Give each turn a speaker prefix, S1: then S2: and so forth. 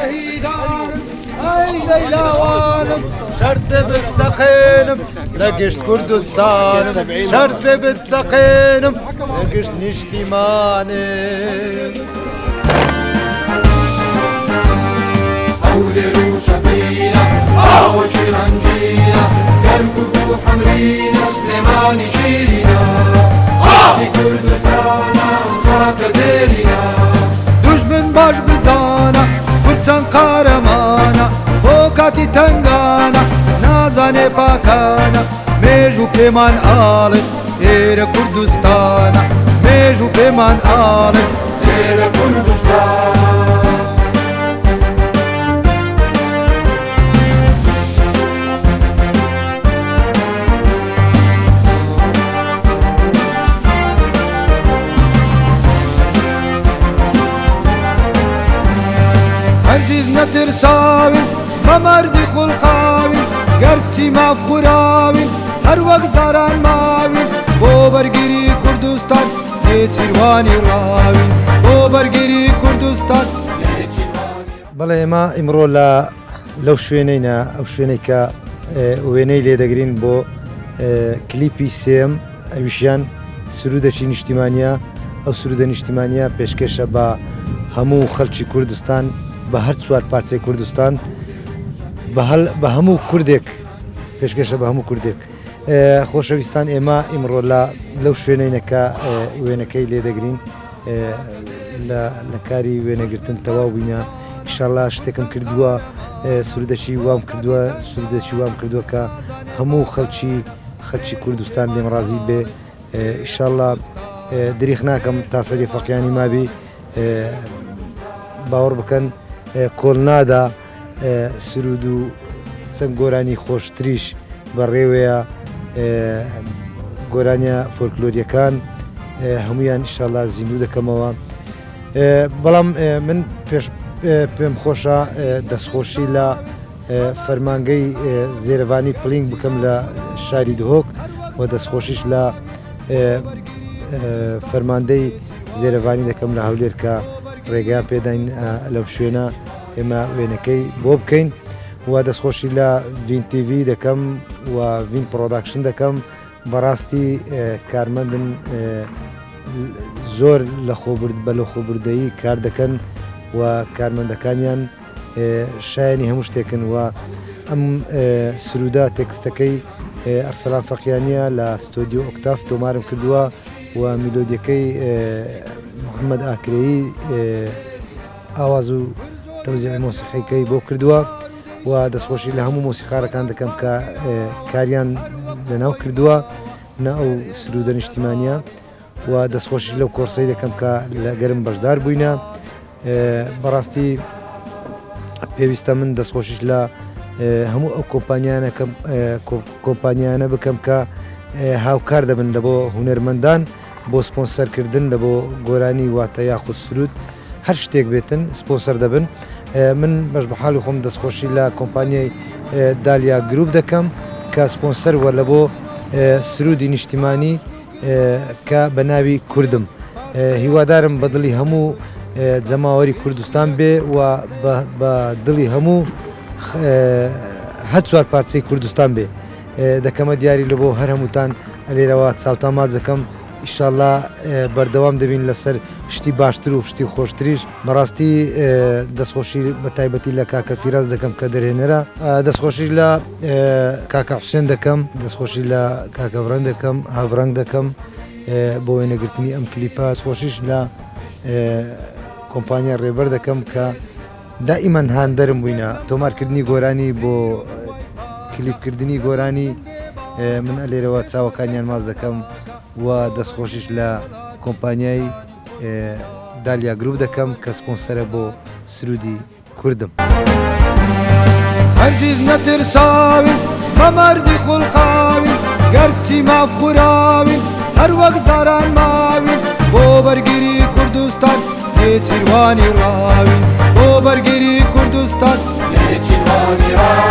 S1: شەهیدانم ئەی لەیلاوانم شەرت بێ بتسەقێنم لە گشت کوردستانم شەرت بێ بتسەقێنم لە گشت نیشتیمانم.
S2: هەولێر و سەفینە ئاوەکی ڕەنگینە کەرکوک و حەمرینە سلێمانی شیرینە خاکی کوردستانە خاکە دێرینە.
S1: دوژمن باش بزانە کورد چەند قارەمانە بۆ کاتی تەنگانە نازانێ پاکانە مێژوو پێمان ئاڵێ ئێرە کوردستانە مێژوو پێمان ئاڵێ
S2: ئێرە کوردستانە.
S1: هەرگیز نەترساوین بە مەردی خوڵقاوین گەرچی ماف خوراوین هەر وەک جاران ماوین بۆ بەرگری کوردستان نێچیروانی ڕاوین بۆ بەرگری کوردستان.
S3: بەڵێ ئێمە ئیمڕۆ لە لەو شوێنەینە ئەو شوێنەی کە وێنەی لێ دەگرین بۆ کلیپی سێم ئەویشیان سرودەکی نیشتیمانە ئەو سرودە نیشتیمانە پێشکێشە بە هەموو خەلکی کوردستان بە هەر چوار پارچەی کوردستان بە هەموو کوردێک پێشکێشە بە هەموو کوردێک خۆشەویستان ئێمە ئیمڕۆ لە لەو شوێنەینە کە وێنەکەی لێ دەگرین لە کاری وێنەگرتن تەواو بووینە ئیشەڵا شتێکم کردووە سرودەکی وام کردووە سرودەکی وام کردووە کە هەموو خەلکی خەلکی کوردستان لێم ڕازی بێ ئیشەڵا دریخ ناکەم تا سەری فەقیانی مابی باوەڕ بکەن کۆل نادا سرود و چەند گۆرانی خۆشتریش بەڕێوەیە گۆرانیە فۆلکلۆریەکان هەمویان ئیشەڵا زیندوو دەکەمەوە بەڵام من پێش پێم خۆشە دەستخۆشی لە فەرمانگەی زێرەڤانی پڵینگ بکەم لە شاری دهۆک و دەستخۆشیش لە فەرماندەی زێرەڤانی دەکەم لە هەولێر کە ڕێگەیان پێداین لەم شوێنە ئێمە وێنەکەی بۆ بکەین و دەستخۆشی لە ڤین تیڤی دەکەم و ڤین پرۆداکشن دەکەم بەڕاستی کارمەندن زۆر لە خۆبرد بە لە خۆبردەیی کار دەکەن و کارمەندەکانیان شایەنی هەموو شتێکن و ئەم سروودە تێکستەکەی ئەرسەلان فەقیانیە لە ستۆدیۆ ئۆکتاف تۆمارم کردووە و میلۆدیەکەی محەممەد ئاکرەیی ئاواز و تەوزیعی مۆسیقیەکەی بۆ کردووە و دەستخۆشی لە هەموو مۆسیقارەکان دەکەم کە کاریان لەناو کردووە نە ئەو سرودە نیشتیمانە و دەستخۆشیش لەو کۆرسەی دەکەم کە لە گەرم بەشدار بووینە بەڕاستی پێویستە من دەستخۆشیش لە هەموو ئەو کۆمپانیانەکەم کۆمپانیانە بکەم کە هاوکار دەبن لە بۆ هونەرمەندان بۆ سپۆنسەرکردن لە بۆ گۆرانی واتە یاخود سرود هەر شتێک بێتن سپۆنسەر دەبن من بەش بە حاڵی خۆم دەستخۆشی لە کۆمپانیای دالیا گروپ دەکەم کە سپۆنسەر وە لە بۆ سرودی نیشتیمانی کە بە ناوی کوردم هیوادارم بە دڵی هەموو جەماوەری کوردستان بێ و بە دڵی هەموو هەر چوار پارچەی کوردستان بێ دەکەمە دیاری لە بۆ هەر هەمووتان ئەلێرەوە چاوتان ماچ دەکەم ئیشاڵا بەردەوام دەبین لەسەر شتی باشتر و شتی خۆشتریش بەڕاستی دەستخۆشی بە تایبەتی لە کاکە فیراز دەکەم کە دەرهێنەرە دەستخۆشی لە کاکە حوسێن دەکەم دەستخۆشی لە کاکە ڤرەنگ دەکەم هاڤرەنگ دەکەم بۆ وێنەگرتنی ئەم کلیپە خۆشیش لە کۆمپانیا ڕێبەر دەکەم کە دائیمەن هاندەرم بووینە تۆمارکردنی گۆرانی بۆ کلیپکردنی گۆرانی من ئەلێرەوە چاوەکانیان ماز دەکەم و دەستخۆشیش لە کۆمپانیای دالیا گروپ دەکەم کە سپۆنسەرە بۆ سرودی کوردم.
S1: هەرگیز نەترساوین بە مەردی خوڵقاوین گەرچی ماف خوراوین هەر وەک جاران ماوین بۆ بەرگری کوردستان نێچیروانی ڕاوین بۆ بەرگری کوردستان
S2: نێچیروانی ڕاوین.